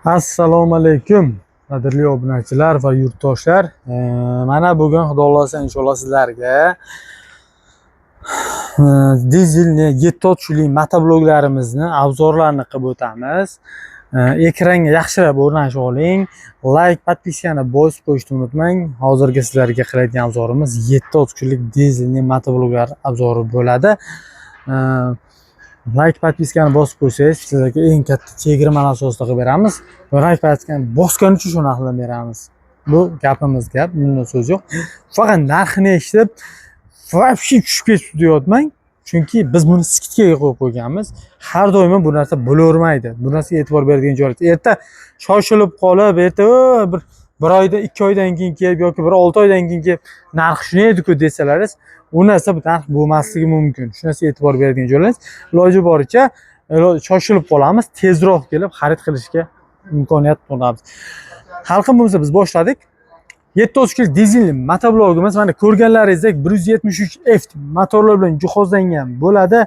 Assalomu alaykum, qadrli obunachilar va yurtdoshlar. Mana bugun, Xudo xohlasa, inshaalloh sizlarga dizelni 7 uchli motobloklarimizni обзор larini qilib o'tamiz. Ekranga yaxshilab o'rnashib oling. Layk, подписка ni bosib qo'yishni unutmang. Hozirgi sizlarga qiladigan обзор imiz 7 kishilik dizelli motobloklar обзор i bo'ladi. Layk, подписка ni bosib qo'ysangiz, sizlarga eng katta chegirmalar asosida qilib beramiz. Layk, подписка ni bosgani uchun shu narxdan beramiz. Bu gapimiz gap, bunda so'z yo'q. Faqat narxini eshitib, вообще tushib ketibdi deyapmang. Chunki biz buni скидка ga qo'yib qo'yganmiz. Har doim ham bu narsa bo'lavermaydi. Bu narsaga e'tibor beradigan joyi. Erta shoshilib qolib, erta bir oyda, 2 oydan keyin kelib yoki bir 6 oydan keyin kelib, narxi shunday edi-ku desalaringiz, u narsa, bu narx bo'lmasligi mumkin. Shu narsaga e'tibor beradigan joylaringiz, iloji boricha shoshilib qolamiz, tezroq kelib xarid qilishga imkoniyat tug'diramiz. Xalqim, bo'lmasa biz boshladik. 7 kishilik dizelli motoblogimiz, mana ko'rganlaringizdek, 173 F motorlar bilan jihozlangan bo'ladi.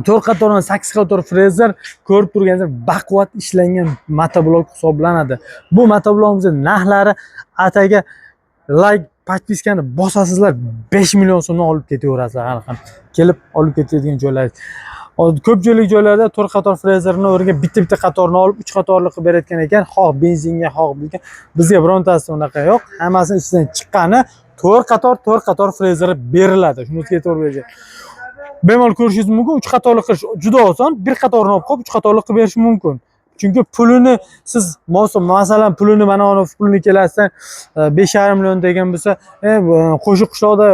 4 qatordan 8 qator frezer, ko'rib turganingizdek, baquvvat ishlangan motoblok hisoblanadi. Bu motoblogimizning narxlari ataga layk, подписка ni bosasizlar, 5 million so'mdan olib ketaverasizlar xalqim. Kelib olib ketadigan joylar. Ko'pchilik joylarda to'rt qator frezerni o'rniga bitta-bitta qatorni olib, uch qatorli qilib berayotgan ekan, xoh benzinga, xoh bizga. Bizga birontasi unaqa yo'q. Hammasini ichidan chiqqani to'rt qator, to'rt qator frezeri beriladi. Shunisiga e'tibor bergan. Bemalol ko'rishingiz mumkin, uch qatorli qilish juda oson. Bir qatorni olib qo'yib, uch qatorli qilib berish mumkin. Chunki pulini siz masalan, pulini, mana pulini kelasidan 5,5 million degan bo'lsa, qo'shni qishloqda,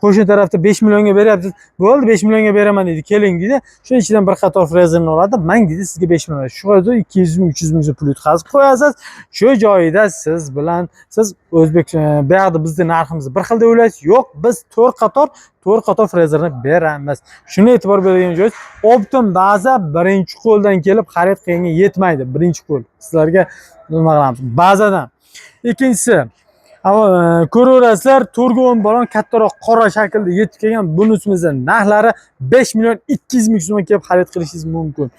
qo'shni tarafda 5 millionga beryapsiz. Bo'ldi, 5 millionga beraman deydi. Keling deydi. Shuni ichidan bir qator frezerni oladi. Mang deydi, sizga 5 million. Shu yerda 200 ming, 300 ming so'm pul yutqazib qo'yasiz. Shu joyida siz bilan siz o'zbek bu yoqda bizni narximiz bir xil deb o'ylaysiz. Yo'q, biz to'rt qator, to'rt qator frezerni beramiz. Shuni e'tibor beradigan joyi, оптом baza birinchi qo'ldan kelib xarid qilganga yetmaydi. Birinchi qo'l. Sizlarga nima qilamiz? Bazadan. Ikkinchisi, ko'raverasizlar, 4 ga 10 balon kattaroq qora shaklda yetib kelgan. Bunisizni narxlari 5 million 200 ming so'mga kelib xarid qilishingiz mumkin.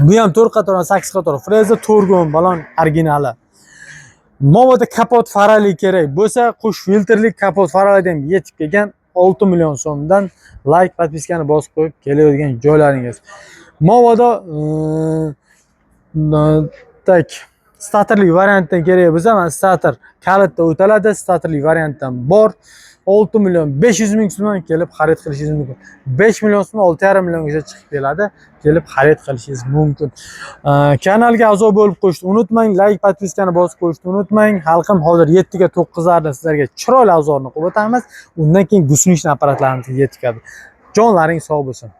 Bu ham 4 qator, 8 qator freza, 4 ga 10 balon originali. Mobodo kapot farali kerak bo'lsa, qo'sh filtrli kapot farali ham yetib kelgan 6 million so'mdan. Layk, подписка ni bosib qo'yib kelavergan joylaringiz. Mobodo так statorli variantdan kerak bo'lsa, mana stator kalitda o'taladi, statorli variantdan bor. 6 million 500 ming so'mdan kelib xarid qilishingiz mumkin. 5 million so'm, 6,5 milliongacha chiqib keladi. Kelib xarid qilishingiz mumkin. Kanalga a'zo bo'lib qo'yishni unutmang, layk, подписка ni bosib qo'yishni unutmang. Xalqim, hozir 7 ga 9 larda sizlarga chiroyli обзор ni qilib o'tamiz. Undan keyin гусеничный apparatlarimiz yetib keladi. Jonlaring sog' bo'lsin.